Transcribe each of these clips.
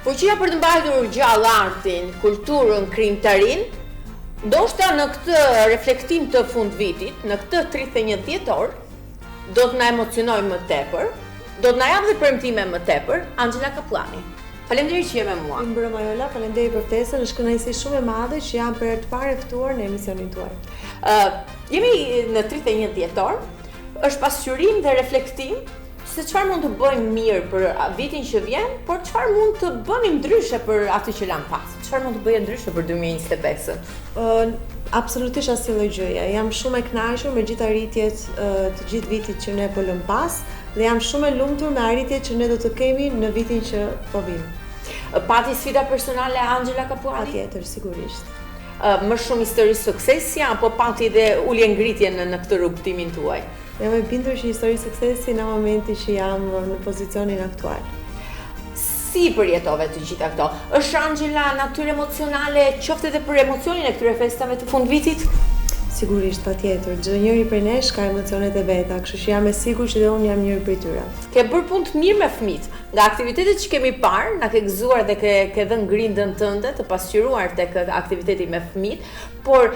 Fuqia për të mbajtur gjallë artin, kulturën, krijimtarinë, ndoshta në këtë reflektim të fundvitit, në këtë 31 dhjetor, do të na emocionojë më tepër, do të na japë dhe premtime më tepër, Anxhela Kapllani. Faleminderit që je me mua. Mirëmbrëma Jola, faleminderit për ftesën, është kënaqësi shumë e madhe që jam për herë të parë e ftuar në emisionin tuaj. Ë, jemi në 31 dhjetor, është pasqyrim dhe reflektim se çfarë mund të bëjmë mirë për vitin që vjen, por çfarë mund të bënim ndryshe për atë që lamë pas. Çfarë mund të bëje ndryshe për 2025-ën? Ë, absolutisht asnjë lloj gjëje. Jam shumë e kënaqur me gjithë arritjet të gjithë vitit që ne po lëmë pas dhe jam shumë e lumtur me arritjet që ne do të kemi në vitin që po vijmë. Pati sfida personale Anxhela Kapllani? Patjetër, sigurisht. Më shumë histori suksesi apo pati dhe ulje ngritje në në këtë rrugëtimin tuaj? Jam e bindur që histori suksesi në momentin që jam në pozicionin aktual. Si i përjetove të gjitha këto? Është Anxhela natyrë emocionale, qoftë edhe për emocionin e këtyre festave të fundvitit? Sigurisht, patjetër. Çdo njeri prej nesh ka emocionet e veta, kështu që jam e sigurt që dhe unë jam njëri prej tyre. Ke bërë punë të mirë me fëmijët. Nga aktivitetet që kemi parë, na ke gëzuar dhe ke ke dhënë grindën tënde të pasqyruar tek aktiviteti me fëmijët, por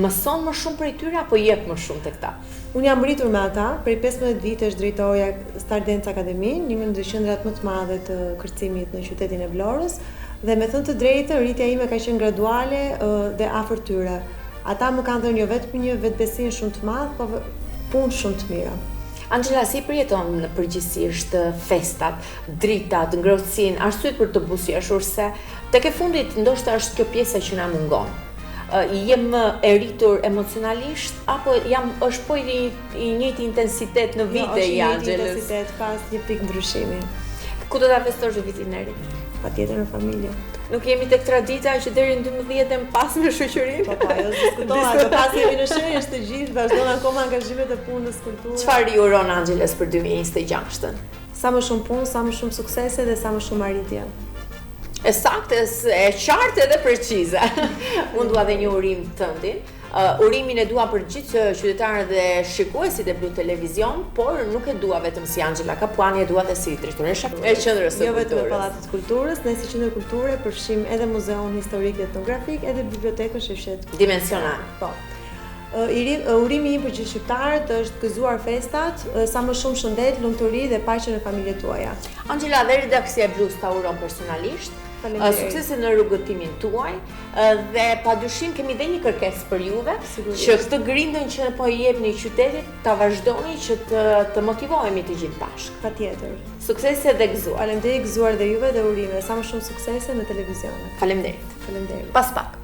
mëson më shumë prej tyre apo jep më shumë tek ta? Unë jam rritur me ata, prej 15 vitesh drejtoja Star Dance Academy, një ndër qendrat më të madhe të kërcimit në qytetin e Vlorës dhe me thënë të drejtën, rritja ime ka qenë graduale dhe afër tyre. Ata më kanë dhënë jo vetëm një vetëbesim shumë të madh, po punë shumë të mira. Anxhela, si i përjeton në përgjithësisht festat, dritat, ngrohtësinë, arsyet për të buzëqeshur se tek e fundit ndoshta është kjo pjesa që na mungon. Je më e rritur emocionalisht apo jam është po i, i njëjti intensitet në jo, vite i Anxhelës? Jo, është i njëjti intensitet pa asnjë pikë ndryshimi. Ku do ta festosh vitin e ri? Patjetër në familje. Nuk jemi tek tradita që deri në 12 dhe më pas me shoqërinë. Po, po, jo, s'diskutohet, më pas jemi në shesh të gjithë, vazhdon akoma angazhimet e punës, kulturës. Çfarë i uron Anxhelës për 2026-ën? Sa më shumë punë, sa më shumë suksese dhe sa më shumë arritje. E saktë, e qartë edhe precize. Unë dua dhe një urim tëndin. Uh, urimin e dua për gjithë qytetarët dhe shikuesit e Blu Televizion, por nuk e dua vetëm si Anxhela Kapllani, e dua dhe si drejtoresha e Qendrës së jo Kulturës. Jo vetëm e Pallatit të Kulturës, ne si Qendër Kulture përfshijmë edhe Muzeun Historik dhe Etnografik, edhe Bibliotekën Shefqet. Dimensional. Po. Urimi im për gjithë shqiptarët është gëzuar festat, sa më shumë shëndet, lumturi dhe paqe në familjet tuaja. Anxhela dhe redaksia e Blu-s ta uron personalisht. Suksese në rrugëtimin tuaj dhe padyshim kemi dhe një kërkesë për juve që këtë grindën që po i jepni qytetit ta vazhdoni që të të motivohemi të gjithë bashkë. Patjetër. Suksese dhe gëzuar. Faleminderit, gëzuar dhe juve dhe urime sa më shumë suksese në televizion. Faleminderit. Faleminderit. Pas pak.